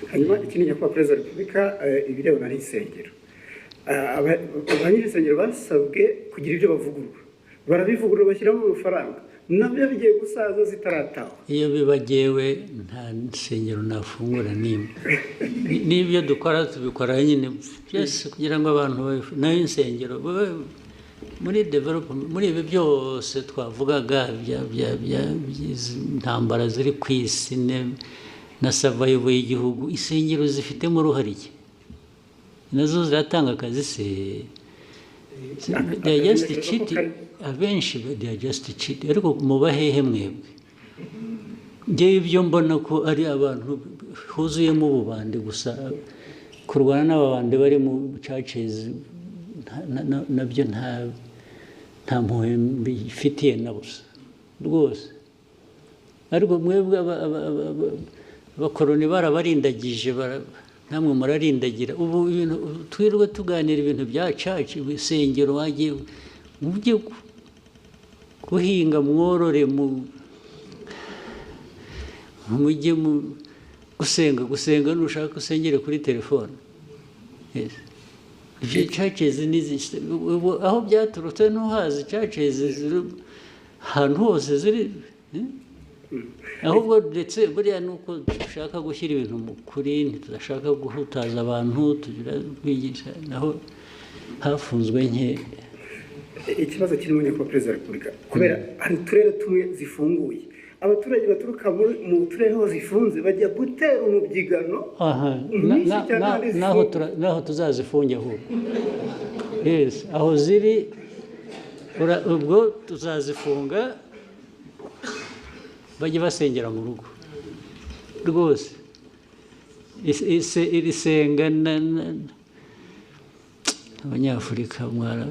Hanyuma ikindi, Nyakubahwa Perezida wa Repubulika, ibirebana n'insengero, ba nyir'insengero basabwe kugira ibyo bavugurura, barabivugurura, bashyiramo amafaranga, nabyo bigiye gusaza zitaratahwa. Iyo bibagewe nta nsengero nafungura n'imwe. N'ibyo dukora tubikora nyine byose kugira ngo abantu nayo insengero babe muri development. Muri ibi byose twavugaga by'izi ntambara ziri ku isi na survival y'igihugu, insengero zifitemo uruhare iki? Nazo ziratanga akazi se? They are just cheating. Abenshi they are just cheating. Ariko muba hehe mwebwe? Ngewe ibyo mbona ko ari abantu huzuyemo ububandi gusa. Kurwana n'ababandi bari mu churches nabyo nta mpuhwe mbifitiye na busa rwose. Ariko mwebwe abakoroni barabarindagije, namwe murarindagira. Ubu ibintu twirirwe tuganira, ibintu bya church, ibisengero, wagiye mujye guhinga, mworore, mu mujye mu gusenga. Gusenga nushaka usengere kuri telefone. Yes. Ibyo churches ubu aho byaturutse ntuhazi. Churches ziri ahantu hose ziri, eh? Ahubwo ndetse buriya ni uko dushaka gushyira ibintu mu kuri, ntitudashaka guhutaza abantu, tugira kwigisha naho hafunzwe nke. Ikibazo kirimo, Nyakubahwa Perezida wa Repubulika, kubera hari uturere tumwe zifunguye, abaturage baturuka mu turere aho zifunze bajya gutera umubyigano mwinshi cyane ahandi naho zifunguye. Naho tuzazifunge ahubwo. Yes, aho ziri ubwo tuzazifunga, bajye basengera mu rugo rwose. Iri senga Abanyafurika mwara.